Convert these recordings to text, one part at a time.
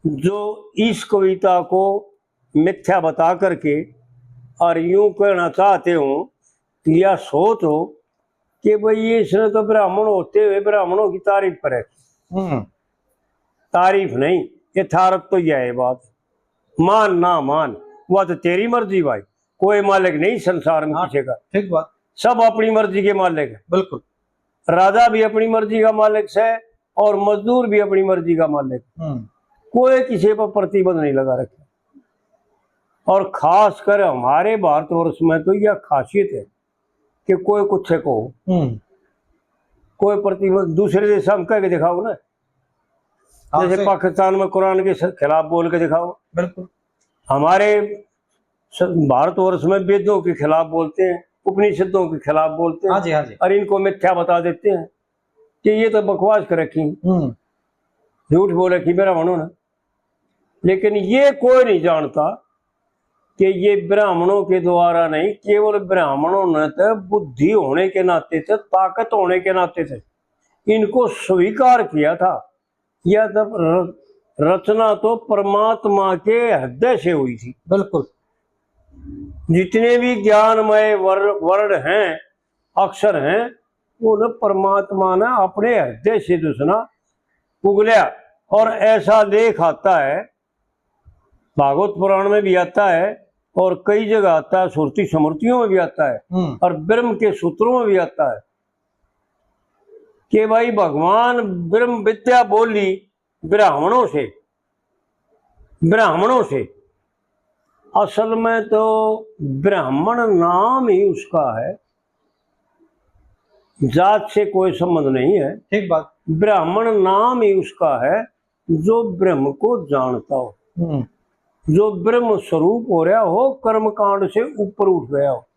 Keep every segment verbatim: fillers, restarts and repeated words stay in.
जो इस कविता को मिथ्या बता करके और यूं कहना चाहते हो कि या सोच हो कि भाई, ये इसने तो ब्राह्मण होते हुए ब्राह्मणों की तारीफ करे। हम्म। तारीफ नहीं, यथार्थ तो यह है बात। मान ना मान, वह तो तेरी मर्जी भाई, कोई मालिक नहीं संसार में हाँ, किसी का। ठीक बात। सब अपनी मर्जी के मालिक है। बिल्कुल। राजा भी अपनी मर्जी का मालिक है और मजदूर भी अपनी मर्जी का मालिक। हम्म। कोई किसी पर प्रतिबंध नहीं लगा रखे। और खासकर हमारे भारतवर्ष में तो यह खासियत है कि कोई कुछ को हम्म। कोई प्रतिबंध, दूसरे देश हम कह के दिखाओ ना, हाँ, जैसे सही। पाकिस्तान में कुरान के स-, खिलाफ बोल के दिखाओ। बिल्कुल। हमारे स-, भारतवर्ष में वेदों के खिलाफ बोलते हैं, उपनिषदों के खिलाफ बोलते हैं, हाँ जी, हाँ जी। और इनको मिथ्या बता देते हैं कि ये तो बकवास कर रखी, हम्म। झूठ बोल रखी ब्राह्मणों ने। लेकिन ये कोई नहीं जानता कि ये ब्राह्मणों के द्वारा नहीं, केवल ब्राह्मणों ने तो बुद्धि होने के नाते से, ताकत होने के नाते से इनको स्वीकार किया था। यह तब र-, रचना तो परमात्मा के हृदय से हुई थी। बिल्कुल। जितने भी ज्ञानमय वर-, वर्ण हैं, अक्षर हैं, उन्हें परमात्मा ने अपने हृदय से जो है ना उगल्या। और ऐसा लेख आता है, भागवत पुराण में भी आता है और कई जगह आता है, श्रुति स्मृतियों में भी आता है हम्म। और ब्रह्म के सूत्रों में भी आता है कि भाई, भगवान ब्रह्म विद्या बोली ब्राह्मणों से, ब्राह्मणों से। असल में तो ब्राह्मण नाम ही उसका है, जात से कोई संबंध नहीं है। ठीक बात। ब्राह्मण नाम ही उसका है जो ब्रह्म को जानता हो, हम्म। जो ब्रह्म स्वरूप हो रहा हो, कर्म कांड से ऊपर उठ गया हो,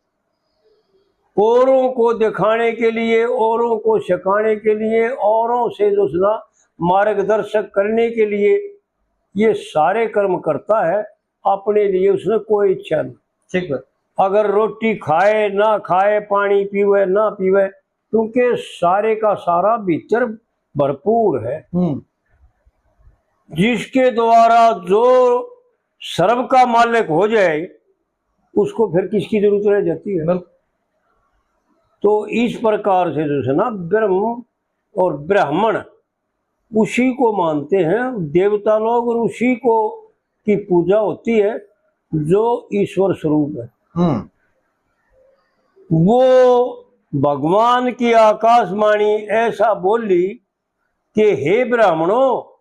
औरों को दिखाने के लिए, औरों को सिखाने के लिए, औरों से जो है ना मार्गदर्शक करने के लिए ये सारे कर्म करता है, अपने लिए उसने कोई इच्छा नहीं। ठीक बात। अगर रोटी खाए ना खाए, पानी पीवे ना पीवे, क्योंकि सारे का सारा भीतर भरपूर है। हम्म। जिसके द्वारा जो सर्व का मालिक हो जाए, उसको फिर किसकी जरूरत रह जाती है? बिल्कुल। तो इस प्रकार से जो है ना, ब्रह्म और ब्राह्मण उसी को मानते हैं देवता लोग, और उसी को की पूजा होती है जो ईश्वर स्वरूप है। हम्म। वो भगवान की आकाशवाणी ऐसा बोली कि हे ब्राह्मणों,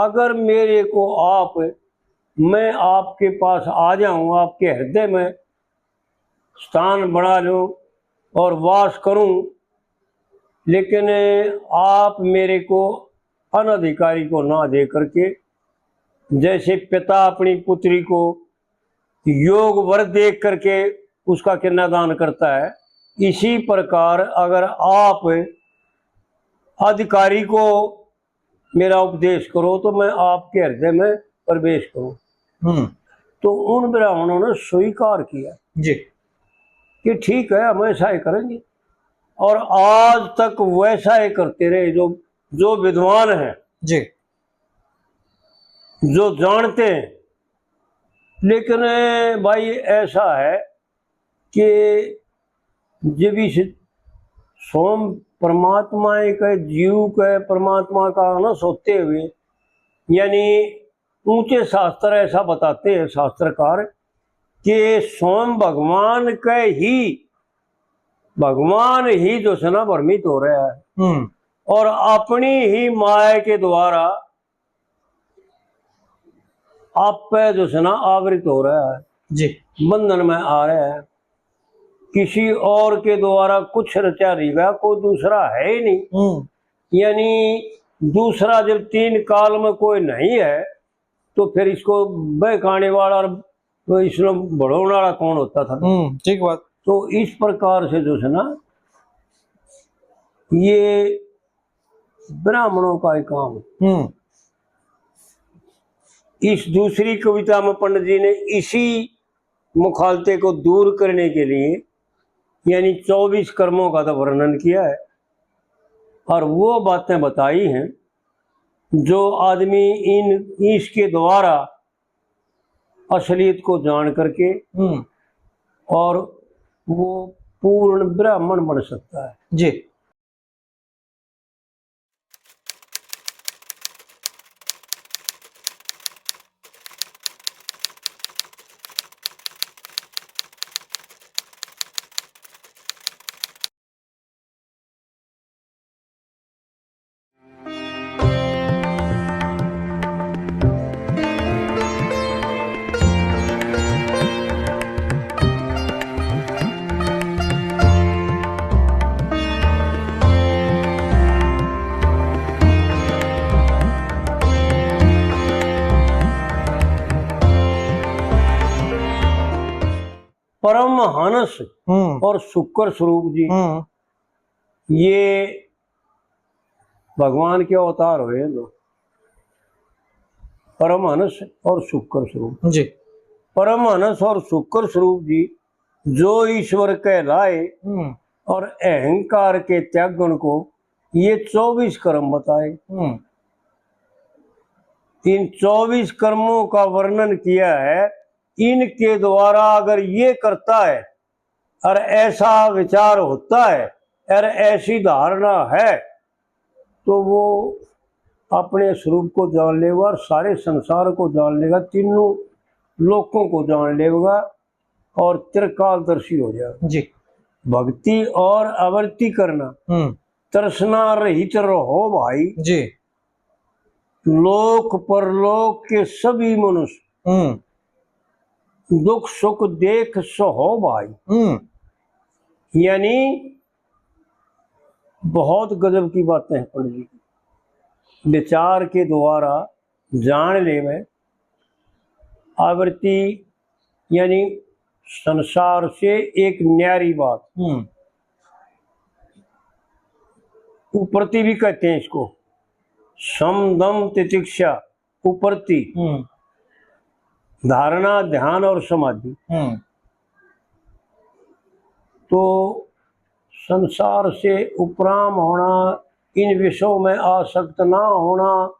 अगर मेरे को आप, मैं आपके पास आ जाऊं, आपके हृदय में स्थान बना लूं और वास करूं, लेकिन आप मेरे को अनधिकारी को ना दे करके, जैसे पिता अपनी पुत्री को योग वर देख करके उसका कन्यादान करता है, इसी प्रकार अगर आप अधिकारी को मेरा उपदेश करो तो मैं आपके हृदय में प्रवेश करूं। हम्म। तो उन ब्राह्मणों ने स्वीकार किया जी। कि ठीक है, हम ऐसा ही करेंगे। और आज तक वैसा ही करते रहे जो, जो विद्वान हैं, जी। जो जानते हैं। लेकिन भाई, ऐसा है कि जब इस स्वयं परमात्मा के, जीव के, परमात्मा का अंश होते हुए, यानी ऊंचे शास्त्र ऐसा बताते हैं शास्त्रकार कि स्वयं भगवान के ही, भगवान ही जो है ना भ्रमित हो रहा है हम्म। और अपनी ही माया के द्वारा आप पे जो है ना आवृत हो रहा है, जी। बंधन में आ रहा है, किसी और के द्वारा कुछ रचा नहीं गया, कोई दूसरा है ही नहीं। हम्म। यानी दूसरा जब तीन काल में कोई नहीं है, तो फिर इसको बहकाने वाला और इसमें बढ़ाने वाला कौन होता था? हम्म, ठीक बात। तो इस प्रकार से जो है ना, ये ब्राह्मणों का ही काम है। हम्म। इस दूसरी कविता में पंडित जी ने इसी मुखालते को दूर करने के लिए, यानी चौबीस कर्मों का तो वर्णन किया है और वो बातें बताई हैं जो आदमी इन, इसके द्वारा असलियत को जान करके हम्म। और वो पूर्ण ब्राह्मण बन सकता है। जी। परमहंस हम्म। और शुक्र स्वरूप जी, हम्म। ये भगवान के अवतार हुए हैं दो, परमहंस और शुक्र स्वरूप जी। परमहंस और शुक्र स्वरूप जी जो ईश्वर कहलाए हम्म। और अहंकार के त्यागन को ये चौबीस कर्म बताए। हम्म। इन चौबीस कर्मों का वर्णन किया है। इनके द्वारा अगर ये करता है और ऐसा विचार होता है और ऐसी धारणा है, तो वो अपने स्वरूप को जान लेगा और सारे संसार को जान लेगा, तीनों लोकों को जान लेगा और त्रिकालदर्शी हो जाएगा। जी। भक्ति और आवर्ती करना, हम्म। तृष्णा रहित रहो भाई। जी। लोक परलोक के सभी मनुष्य हम्म। दुख सुख देख सहो भाई। हम्म। यानी बहुत गजब की बातें हैं पंडित जी की। विचार के द्वारा जान लेवे, आवृत्ति यानी संसार से एक न्यारी बात। हम्म। उपरती भी कहते हैं इसको, सम दम तितिक्षा, उपरती, हम्म। धारणा, ध्यान और समाधि। हम्म। तो संसार से उपराम होना, इन विषयों में आसक्त ना होना,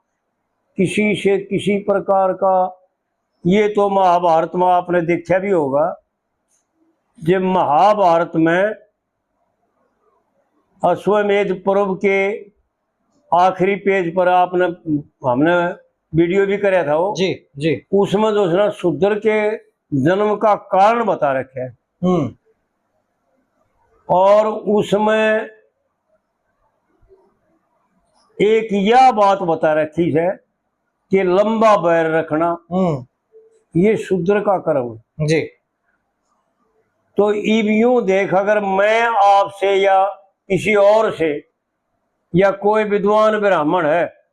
किसी से किसी प्रकार का, ये तो महाभारत में आपने देखा भी होगा, जब महाभारत में अश्वमेध पर्व के आखिरी पेज पर आपने, हमने वीडियो भी करया था वो। जी, जी। उसमें जो है ना, शूद्र के जन्म का कारण बता रखे है। हम्म। और उसमें एक यह बात बता रखी है कि लंबा बैर रखना, हम्म। ये शूद्र का कर्म है। जी। तो इब यूं देख, अगर मैं आपसे या किसी और से या कोई विद्वान ब्राह्मण है,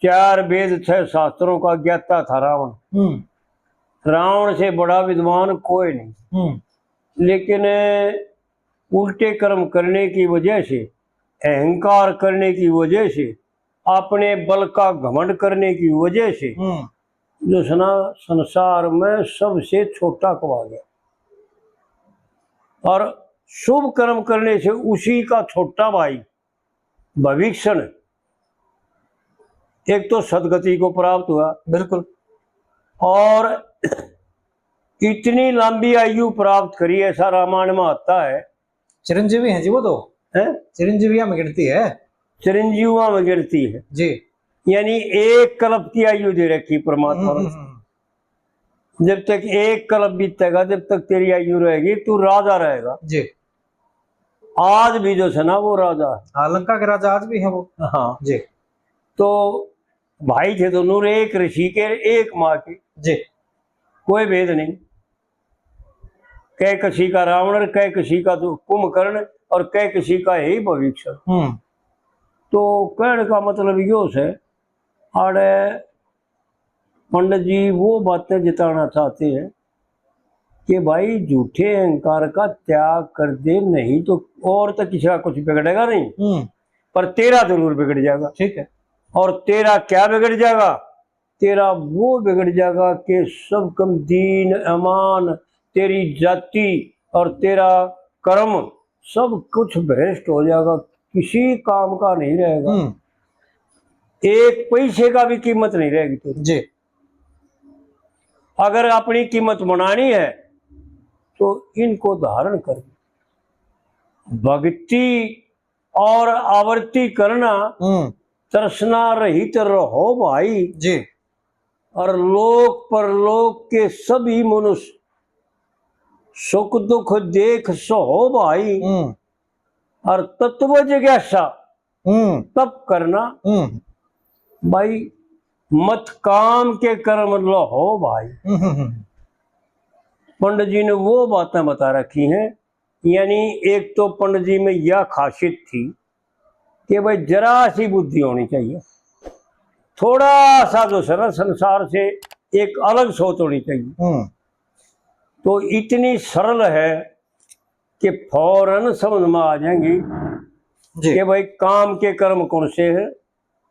चार वेद, छह शास्त्रों का ज्ञाता था रावण। हम्म। रावण से बड़ा विद्वान कोई नहीं। हम्म। लेकिन उल्टे कर्म करने की वजह से, अहंकार करने की वजह से, अपने बल का घमंड करने की वजह से हम्म। जो है ना, संसार में सबसे छोटा कहा गया। और शुभ कर्म करने से उसी का छोटा भाई भविक्षण एक तो सदगति को प्राप्त हुआ। बिल्कुल। और इतनी लंबी आयु प्राप्त करी, ऐसा रामायण में आता है। चिरंजीवी हैं जी वो तो। हैं? चिरंजीवियों में गिनती है। चिरंजीवियों में गिनती है। जी। यानी एक कल्प की आयु दे रखी परमात्मा ने। हम्म, हम्म, हम्म। जब तक एक कल्प बीतेगा, जब तक तेरी आयु रहेगी, तू राजा रहेगा। जी। आज भी जो है ना, वो राजा है। हाँ, लंका के राजा आज भी हैं वो। हाँ। जी। तो भाई थे दोनों, एक ऋषि के, एक माँ के। जी। कोई भेद नहीं। कै कशी का रावण और कै कशी का तो कुंभकर्ण और कै कशी का ही भविष्य। हम्म। तो कहने का मतलब यो है, आड़े पंडित जी वो बातें जिताना चाहते हैं कि भाई, झूठे अहंकार का त्याग कर दे, नहीं तो और तो किसी का कुछ बिगड़ेगा नहीं, हम्म। पर तेरा जरूर बिगड़ जाएगा। ठीक है। और तेरा क्या बिगड़ जाएगा? तेरा वो बिगड़ जाएगा कि सब कम दीन ईमान, तेरी जाति और तेरा कर्म, सब कुछ भ्रष्ट हो जाएगा, किसी काम का नहीं रहेगा। हम्म। एक पैसे का भी कीमत नहीं रहेगी तेरी। जी। अगर अपनी कीमत बनानी है तो इनको धारण कर। भक्ति और आवर्ती करना, हम्म। तृष्णा रहित रहो भाई। जी। और लोक परलोक के सभी मनुष्य सुख दुख देख सहो भाई। हम्म। और तत्व जिज्ञासा हम्म। तप करना। हम्म। भाई, मत काम के कर्म लो हो भाई। हम्म, हम्म, हम्म। पंडित जी ने वो बातें बता रखी हैं, यानी एक तो पंडित जी में यह खासियत थी कि भाई, जरा सी बुद्धि होनी चाहिए, थोड़ा सा जो है ना, संसार से एक अलग सोच होनी चाहिए। हम्म। तो इतनी सरल है कि फौरन समझ में आ जाएंगी जी। कि भाई, काम के कर्म कौन से हैं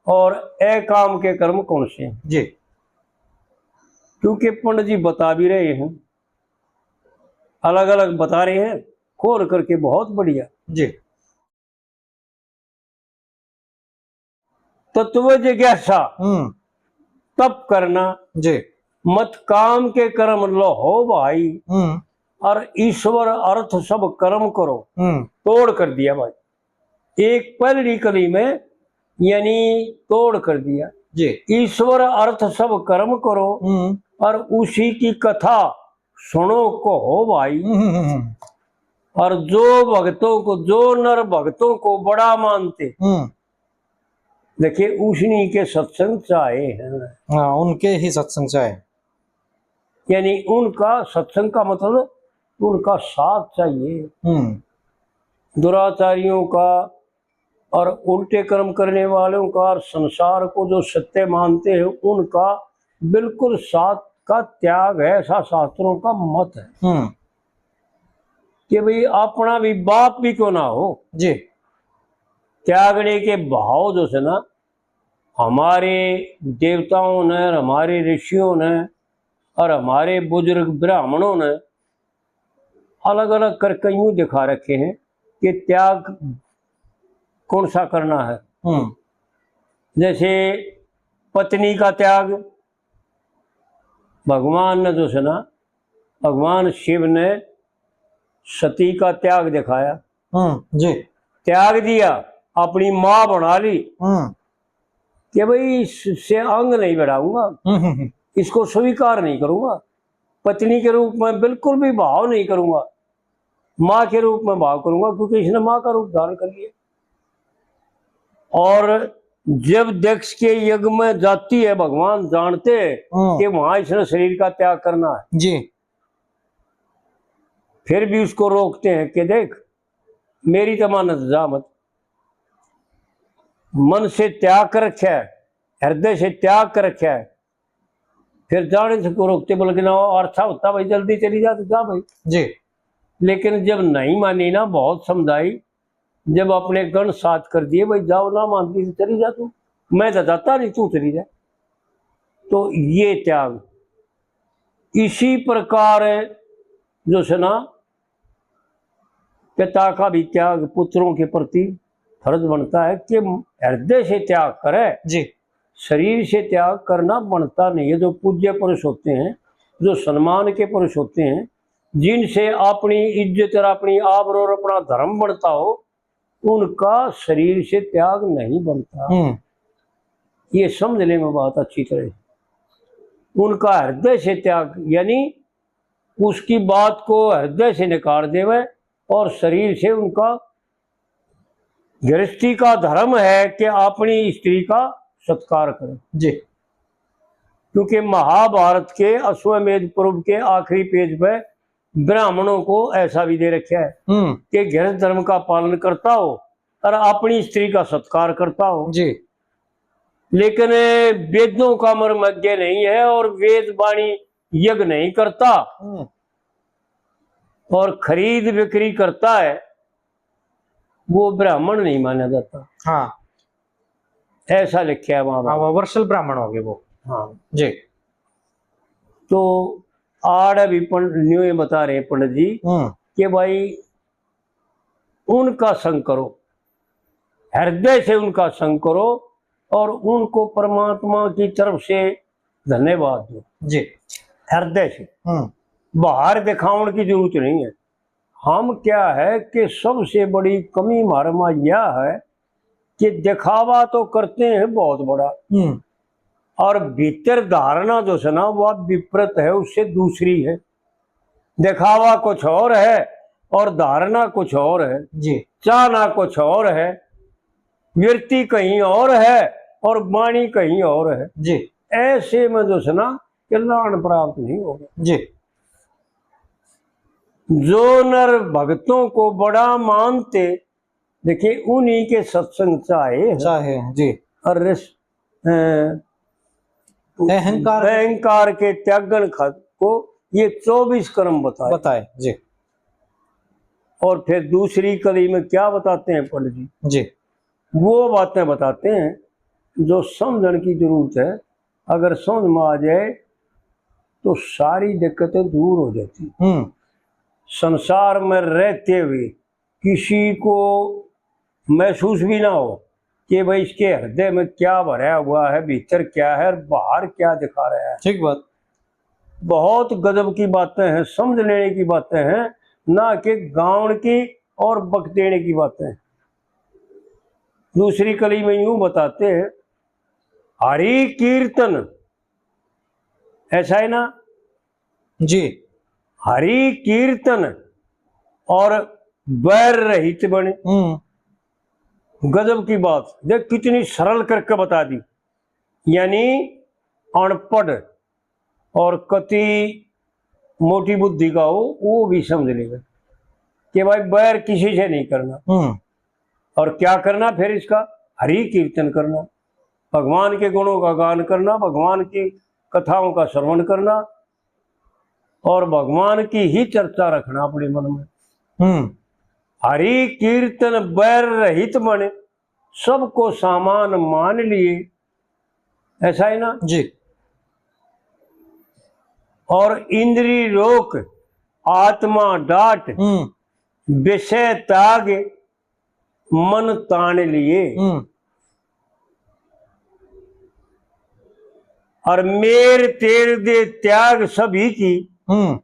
और अकाम के कर्म कौन से हैं। जी। क्योंकि पंडित जी बता भी रहे हैं, अलग अलग बता रहे हैं, खोल करके, बहुत बढ़िया। जी। तत्व जिज्ञासा, हम्म। तप करना, जी। मत काम के कर्म लो हो भाई, हम्म। और ईश्वर अर्थ सब कर्म करो। हम्म। तोड़ कर दिया भाई, एक पहली कली में, यानी तोड़ कर दिया। जी। ईश्वर अर्थ सब कर्म करो, हम्म। और उसी की कथा सुनो कहो भाई। हम्म, हम्म, हम्म। और जो भक्तों को, जो नर भक्तों को बड़ा मानते, हम्म। देखिए, उसनी के सत्संग चाहे हैं। हाँ, उनके ही सत्संग चाहे। यानी उनका सत्संग का मतलब उनका साथ चाहिए। हम्म। दुराचारियों का और उल्टे कर्म करने वालों का और संसार को जो सत्य मानते हैं, उनका बिल्कुल साथ का त्याग है, ऐसा शास्त्रों का मत है। हम्म। कि भाई, अपना भी बाप भी क्यों ना हो, जी। त्यागने के भाव जो है ना, हमारे देवताओं ने, हमारे ऋषियों ने और हमारे बुजुर्ग ब्राह्मणों ने अलग अलग करके यूं दिखा रखे हैं कि त्याग कौन सा करना है। हम्म। जैसे पत्नी का त्याग, भगवान ने जो है ना, भगवान शिव ने सती का त्याग दिखाया। हम्म, जी। त्याग दिया, अपनी माँ बना ली हम्म। कि भाई, इससे अंग नहीं बढ़ाऊंगा, हम्म, हम्म, हम्म। इसको स्वीकार नहीं करूंगा, पत्नी के रूप में बिल्कुल भी भाव नहीं करूंगा, माँ के रूप में भाव करूंगा, क्योंकि इसने माँ का रूप धारण कर लिया। और जब दक्ष के यज्ञ में जाती है, भगवान जानते हैं हम्म। कि वहां इसने शरीर का त्याग करना है, जी। फिर भी उसको रोकते हैं कि देख, मेरी तो मानत जा मत, मन से त्याग कर रखा है, हृदय से त्याग कर रखा है, फिर जाने से को रोकते, बोले कि ना, और अच्छा होता भाई, जल्दी चली जा तो जा भाई। जी। लेकिन जब नहीं मानी ना, बहुत समझाई, जब अपने गण साथ कर दिए, भाई जाओ, ना मानती तो चली जा तू, मैं तो जाता नहीं, तू चली जा। तो ये त्याग, इसी प्रकार जो है ना, पिता का भी त्याग पुत्रों के प्रति फर्ज बनता है कि हृदय से त्याग करे। जी। शरीर से त्याग करना बनता नहीं है। जो पूज्य पुरुष होते हैं, जो सम्मान के पुरुष होते हैं, जिनसे अपनी इज्जत और अपनी आबरू और अपना धर्म बनता हो, उनका शरीर से त्याग नहीं बनता। हम्म। ये समझ ले मैं बात अच्छी तरह। उनका हृदय से त्याग, यानी उसकी बात को हृदय से नकार देवे और शरीर से उनका, गृहस्थी का धर्म है कि अपनी स्त्री का सत्कार करें। जी। क्योंकि महाभारत के अश्वमेध पर्व के आखिरी पेज पे ब्राह्मणों को ऐसा भी दे रखा है हम्म। कि गृहस्थ धर्म का पालन करता हो और अपनी स्त्री का सत्कार करता हो। जी। लेकिन वेदों का मर्म अज्ञ नहीं है और वेद वाणी यज्ञ नहीं करता हम्म। और खरीद बिक्री करता है, वो ब्राह्मण नहीं माना जाता। हाँ। ऐसा लिखा है वहां। हाँ, वो वर्षल ब्राह्मण हो गए वो। हाँ। जी। तो आड़ भी पंड-, न्यू ये बता रहे हैं पंडित जी हम्म। कि भाई, उनका संग करो, हृदय से उनका संग करो, और उनको परमात्मा की तरफ से धन्यवाद दो। जी। हृदय से। हम्म। बाहर दिखावण की जरूरत नहीं है। हम क्या है कि सबसे बड़ी कमी हमारे में यह है कि दिखावा तो करते हैं बहुत बड़ा, हम्म। और भीतर धारणा जो है ना, वह विपरीत है, उससे दूसरी है। दिखावा कुछ और है और धारणा कुछ और है। जी। चाहना कुछ और है, वृत्ति कहीं और है और वाणी कहीं और है। जी। ऐसे में जो है ना, कल्याण प्राप्त नहीं होगा। जी। जो नर भक्तों को बड़ा मानते, देखिए, उन्हीं के सत्संग चाहे हैं। चाहे हैं, जी। और रस, अ, अहंकार अहंकार के त्यागन खा को ये चौबीस कर्म बताए। बताए, जी। और फिर दूसरी कली में क्या बताते हैं पंडित जी? जी। वो बातें बताते हैं जो समझण की जरूरत है। अगर समझ में आ जाए तो सारी दिक्कतें दूर हो जाती। हम्म। संसार में रहते हुए किसी को महसूस भी ना हो कि भाई, इसके हृदय में क्या भरा हुआ है, भीतर क्या है और बाहर क्या दिखा रहा है। ठीक बात। बहुत गजब की बातें हैं, समझ लेने की बातें हैं, ना कि गावण की और बक देने की बातें। दूसरी कली में यूं बताते हैं, हरि कीर्तन, ऐसा है ना? जी। हरि कीर्तन और बैर रहित बने। हम्म। गजब की बात, देख, कितनी सरल करके बता दी। यानी अनपढ़ और कति मोटी बुद्धि का हो, वो भी समझ लेगा कि भाई, बैर किसी से नहीं करना। हम्म। और क्या करना फिर इसका? हरि कीर्तन करना, भगवान के गुणों का गान करना, भगवान की कथाओं का श्रवण करना और भगवान की ही चर्चा रखना अपने मन में। हम्म। हरि कीर्तन बैर रहित मन, सबको सामान मान लिए, ऐसा है ना? जी। और इंद्री रोक, आत्मा डाट, हम्म। विषय त्याग, मन तान लिए। हम्म। और मेर तेर दे त्याग सभी की, हम्म।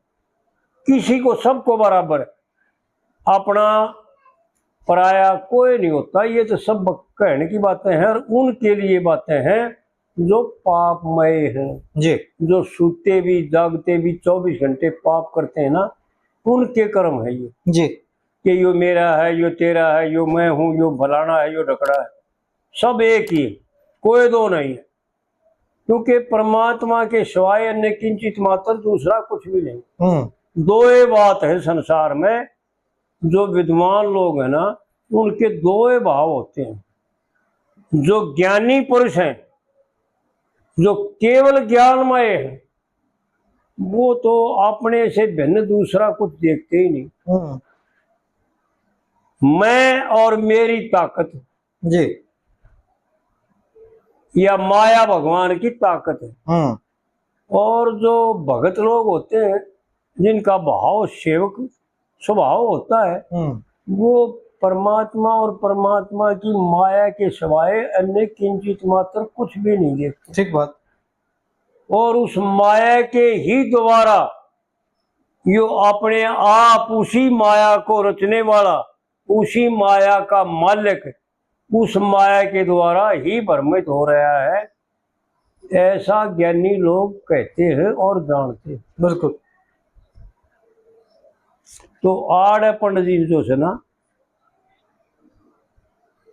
किसी को, सबको बराबर, अपना पराया कोई नहीं होता। ये तो सब कहने की बातें हैं और उनके लिए बातें हैं जो पापमय हैं, जी। जो सूते भी जागते भी चौबीस घंटे पाप करते हैं ना, उनके कर्म है ये। जी। कि यो मेरा है, यो तेरा है, यो मैं हूँ, यो फलाना है, यो ढकड़ा है, सब एक ही, कोई दो नहीं है। क्योंकि परमात्मा के सिवाय अन्य किंचित मात्र दूसरा कुछ भी नहीं। हम्म। दो ही बात है संसार में, जो विद्वान लोग हैं ना, उनके दो ही भाव होते हैं। जो ज्ञानी पुरुष हैं, जो केवल ज्ञानमय हैं, वो तो अपने से भिन्न दूसरा कुछ देखते ही नहीं। हम्म। मैं और मेरी ताकत, जी। या माया भगवान की ताकत है। हम्म। और जो भगत लोग होते हैं, जिनका भाव सेवक स्वभाव होता है, हम्म। वो परमात्मा और परमात्मा की माया के सिवाय अन्य किंचित मात्र कुछ भी नहीं देखते। ठीक बात। और उस माया के ही द्वारा यो अपने आप उसी माया को रचने वाला, उसी माया का मालिक, उस माया के द्वारा ही भ्रमित हो रहा है, ऐसा ज्ञानी लोग कहते हैं और जानते हैं। बिल्कुल। तो आड़े पंडित जी जो है ना,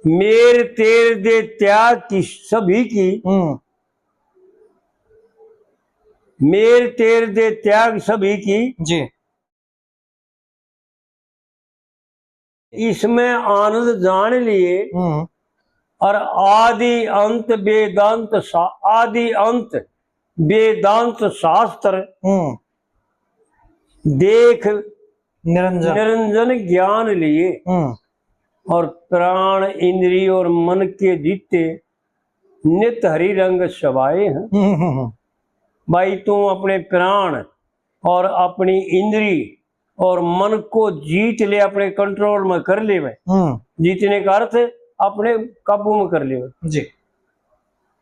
मेर तेर दे त्याग की सभी की, हम्म। मेर तेर दे त्याग सभी की, जी। इसमें आनंद जान लिए। हम्म। और आदि अंत वेदांत शा-, आदि अंत वेदांत शास्त्र, हम्म। देख निरंजन। निरंजन ज्ञान लिए। हम्म। और प्राण, इंद्री और मन के जीते नित हरि रंग सभाए हैं। हम्म, हम्म, हम्म। भाई, तू अपने प्राण और अपनी इंद्री और मन को जीत ले, अपने कंट्रोल में कर ले भाई। हम्म। जीतने का अर्थ अपने काबू में कर ले भाई। जी।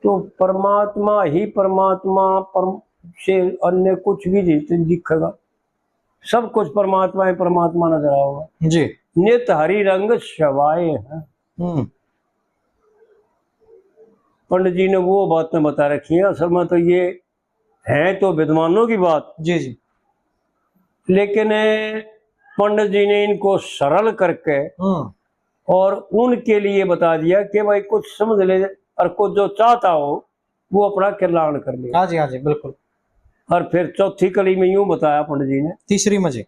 तो परमात्मा ही परमात्मा पर, से अन्य कुछ भी नहीं दिखेगा, सब कुछ परमात्मा ही परमात्मा नजर आओगा। जी। नित हरि रंग सवाए हैं। हम्म। पंडित जी ने वो बातें बता रखी हैं, असल में तो ये हैं तो विद्वानों की बात, जी, जी। लेकिन पंडित जी ने इनको सरल करके हम्म। और उनके लिए बता दिया कि भाई कुछ समझ ले, और कुछ जो चाहता हो वो अपना कल्याण कर ले। हाँ जी, हाँ जी, बिल्कुल। और फिर चौथी कली में यूं बताया पंडित जी ने, तीसरी में जी।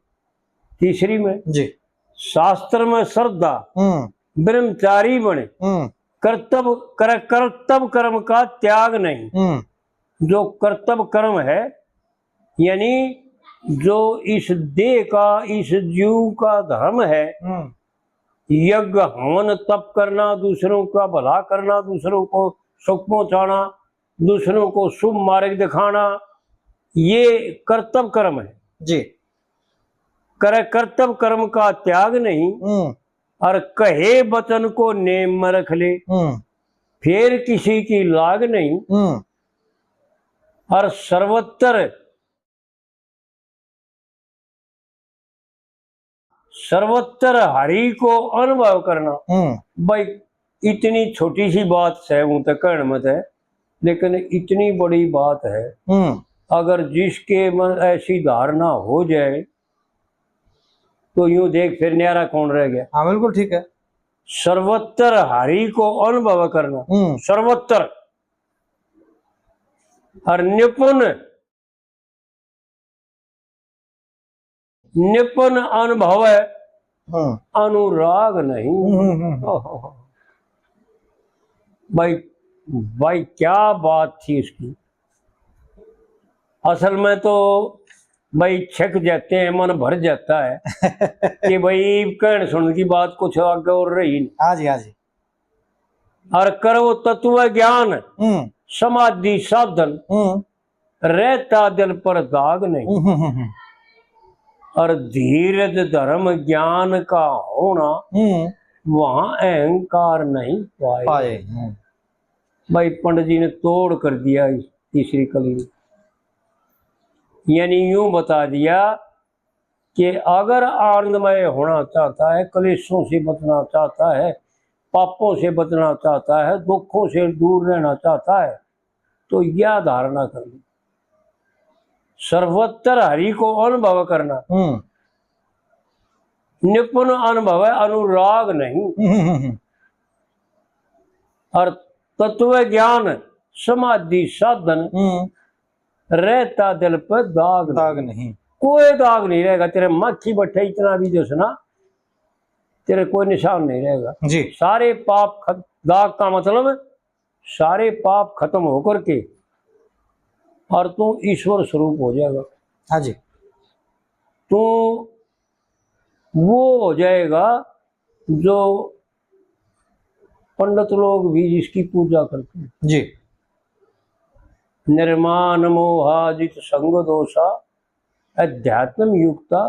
तीसरी में जी। शास्त्र में श्रद्धा, हम्म। ब्रह्मचारी बने, हम्म। कर्तव्य कर, कर्तव्य कर्म का त्याग नहीं। हम्म। जो कर्तव्य कर्म है, यानी जो इस देह का, इस जीव का धर्म है, हम्म। यज्ञ, हवन, तप करना, दूसरों का भला करना, दूसरों को सुख पहुंचाना, दूसरों को शुभ मार्ग दिखाना, ये कर्तव्य कर्म है। जी। करे कर्तव्य कर्म का त्याग नहीं, हम्म। और कहे वचन को नेम में रख ले, हम्म। फिर किसी की लाग नहीं। हम्म। और सर्वत्र, सर्वत्र हरि को अनुभव करना। हम्म। भाई, इतनी छोटी सी बात है, हूं तो कहण मत है, लेकिन इतनी बड़ी बात है। हम्म। अगर जिसके मन ऐसी धारणा हो जाए, तो यूं देख, फिर न्यारा कौन रह गया? हाँ, बिल्कुल ठीक है। सर्वत्र हरि को अनुभव करना, हम्म। सर्वत्र। और निपुण, निपुण अनुभव है, हम्म। अनुराग नहीं। हम्म, हम्म, हम्म। ओहो। भाई, भाई, क्या बात थी इसकी। असल में तो भाई, छक जाते हैं, मन भर जाता है कि भाई, कहण सुन की बात कुछ आगे और रही नहीं। हाँ जी, हाँ जी। और करो तत्व ज्ञान, हम्म। समाधि साधन, हम्म। रहता दिल पर दाग नहीं। हम्म, हम्म, हम्म। और धीरज धर्म ज्ञान का होना, हम्म। वहां अहंकार नहीं पाए। पाए, हम्म। भाई, पंडित जी ने तोड़ कर दिया इस तीसरी कली में। यानी यूं बता दिया कि अगर आनंदमय होना चाहता है, क्लेशों से बचना चाहता है, पापों से बचना चाहता है, दुखों से दूर रहना चाहता है, तो यह धारणा कर लो, सर्वत्र हरि को अनुभव करना। हम्म। निपुण अनुभव है, अनुराग नहीं। हम्म, हम्म, हम्म। और तत्व ज्ञान समाधि साधन, हम्म। रहता दिल पे दाग नहीं। दाग नहीं। कोई दाग नहीं रहेगा, तेरे माखी बट्ठे इतना भी जो है ना, तेरे कोई निशान नहीं रहेगा जी। सारे पाप खत-, दाग का मतलब सारे पाप खत्म होकर के और तू ईश्वर स्वरूप हो जाएगा। हाँ जी। तू वो हो जाएगा जो पंडित लोग भी जिसकी पूजा करते हैं। जी। निर्माण मोहाजित संग दोषा अध्यात्म युक्ता,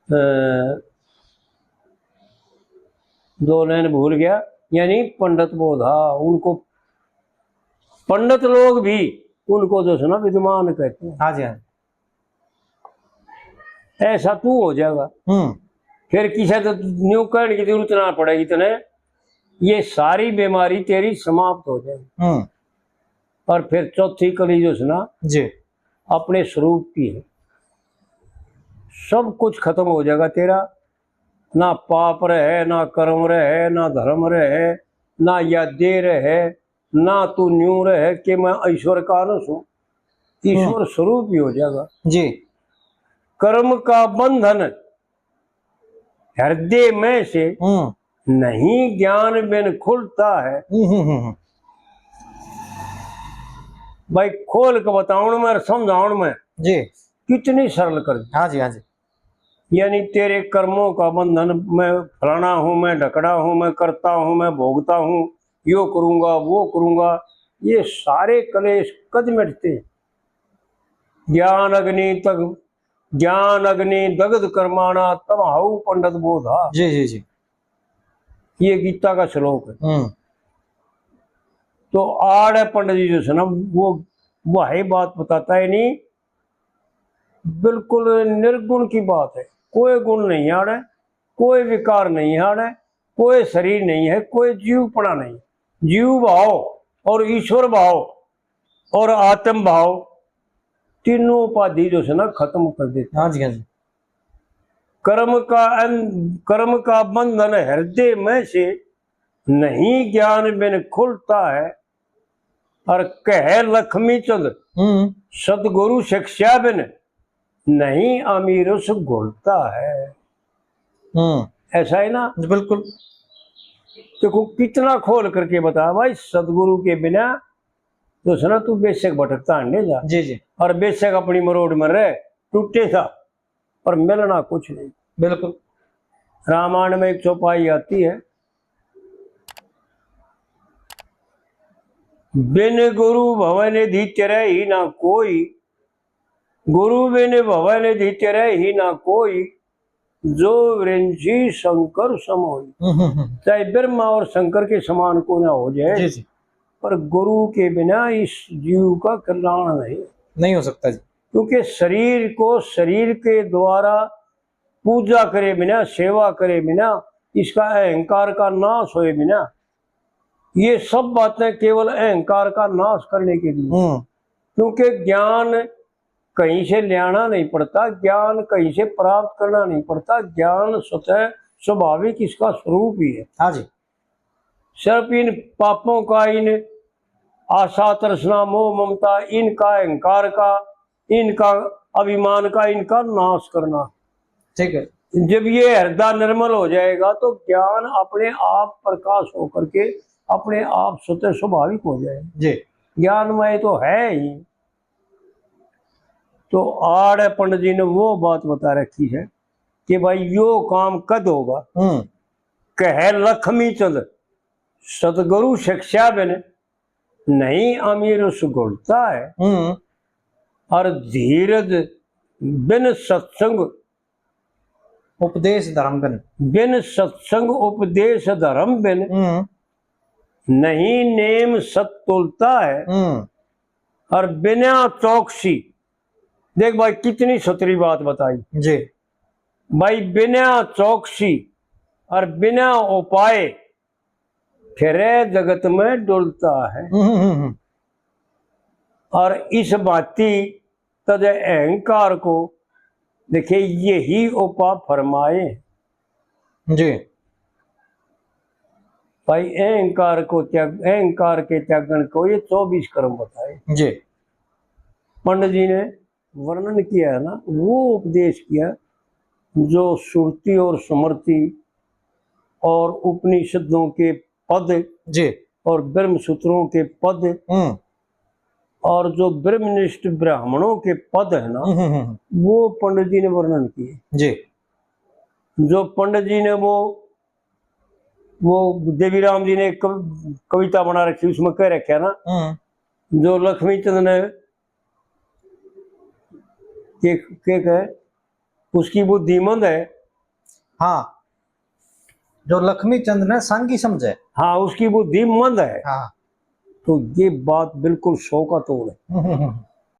अ, दो लाइन भूल गया, यानी पंडित बोधा, उनको पंडित लोग भी उनको जो है ना विद्वान कहते हैं। हाँ जी, हाँ। ऐसा तू हो जाएगा। हम्म। फिर किसी तो न्यू कहने की जरूरत ना पड़ेगी तने, ये सारी बीमारी तेरी समाप्त हो जाएगी। हम्म। और फिर चौथी कली जो है ना जी। अपने स्वरूप की है, सब कुछ खत्म हो जाएगा तेरा, ना पाप रहे, ना कर्म रहे, ना धर्म रहे, ना या देह रहे, ना तू न्यू रहे कि मैं ईश्वर का अंश हूं, ईश्वर हम्म। स्वरूप ही हो जाएगा जी। कर्म का बंधन हृदय में से हम्म। नहीं ज्ञान बिन खुलता है। हम्म, हम्म, हम्म, हम्म। भाई, खोल के बताउण में और समझाउण में जी। कितनी सरल कर दी। हाँ जी, हाँ जी। यानी तेरे कर्मों का बंधन, मैं फलाना हूं, मैं ढकड़ा हूं, मैं करता हूं, मैं भोगता हूं, यो करूंगा, वो करूंगा, ये सारे कलेश कद मिटते हैं? ज्ञान अग्नि तक, ज्ञान अग्नि दग्ध कर्माणा तम हऊ पंडित बोधा। जी, जी, जी। ये गीता का श्लोक है। हम्म। तो आड़े पंडित जी जो है ना, वो, वो है बात बताता है नहीं, बिल्कुल निर्गुण की बात है। कोई गुण नहीं आड़े, कोई विकार नहीं आड़े, कोई शरीर नहीं है, कोई जीवपना नहीं। जीव भाव और ईश्वर भाव और आत्म भाव, तीनों उपाधि जो है ना, खत्म कर देता। हाँ जी, हाँ जी। कर्म का अन-, कर्म का बंधन हृदय में से नहीं ज्ञान बिन खुलता है। और कहे लक्ष्मी चंद, हम्म। सतगुरु शिक्षा बिन नहीं अमीरुस घुलता है। हम्म। ऐसा है ना? जी, बिल्कुल। देखो, कितना खोल करके बताया भाई, सतगुरु के बिना तो सुना, तू बेशक भटकता हंडे जा, जी, जी। और बेशक अपनी मरोड़ में रह, टूटे सा, पर मिलना कुछ नहीं। बिल्कुल। रामायण में एक चौपाई आती है, बिन गुरु भवन निधि तेरे ही ना कोई, गुरु बिन भवन निधि तेरे ही ना कोई, जो विरंची शंकर सम होई। हम्म, हम्म, हम्म। चाहे ब्रह्मा और शंकर के समान को ना हो जाए, जी, जी। पर गुरु के बिना इस जीव का कल्याण नहीं। नहीं हो सकता जी। क्योंकि शरीर को शरीर के द्वारा पूजा करे बिना, सेवा करे बिना, इसका अहंकार का नाश होए बिना, ये सब बातें केवल अहंकार का नाश करने के लिए। हम्म। क्योंकि ज्ञान कहीं से लाना नहीं पड़ता, ज्ञान कहीं से प्राप्त करना नहीं पड़ता, ज्ञान स्वतः स्वाभाविक इसका स्वरूप ही है। हाँ जी। सिर्फ इन पापों का, इन आशा, तृष्णा, मोह, ममता, इनका, अहंकार का, इनका, अभिमान का, इनका नाश करना। ठीक है। जब ये हृदय निर्मल हो जाएगा तो ज्ञान अपने आप प्रकाश होकर के अपने आप स्वतः स्वाभाविक हो जाएगा। जी। ज्ञानमय तो है ही। तो आड़े पंडित जी ने वो बात बता रखी है कि भाई, यो काम कद होगा। हम्म। कहे लक्ष्मी चंद, सतगुरु शिक्षा बिन नहीं अमीरुस घुलता है। हम्म। और धीरज बिन सत्संग, उपदेश धर्म बिन। बिन सत्संग उपदेश धर्म बिन, हम्म। नहीं नेम सत तुलता है। हम्म। और बिना चौकसी, देख भाई, कितनी सुथरी बात बताई। जी। भाई, बिना चौकसी और बिना उपाय फिरे जगत में डुलता है। हम्म, हम्म, हम्म। और इस भांति तद अहंकार को, देखिए, यही उपा फरमाए। जी। भाई, अहंकार को त्याग, अहंकार के त्यागन को ये चौबीस कर्म बताए। जी। पंडित जी ने वर्णन किया है ना, वो उपदेश किया जो श्रुति और स्मृति और उपनिषदों के पद जी। और ब्रह्म सूत्रों के पद हम्म। और जो ब्रह्मनिष्ठ ब्राह्मणों के पद है ना, हम्म, हम्म, हम्म। वो पंडित जी ने वर्णन किए। जी। जो पंडित जी ने वो, वो देवीराम जी ने एक कव-, कविता बना रखी, उसमें कह रखे है ना, हम्म। जो लक्ष्मी चंद ने के, के कहे, उसकी बुद्धि मंद है। हाँ, जो लक्ष्मी चंद ने सांगी समझे। हाँ, उसकी बुद्धि मंद है। हाँ। तो ये बात बिल्कुल सौ का तोड़ है। हम्म, हम्म, हम्म।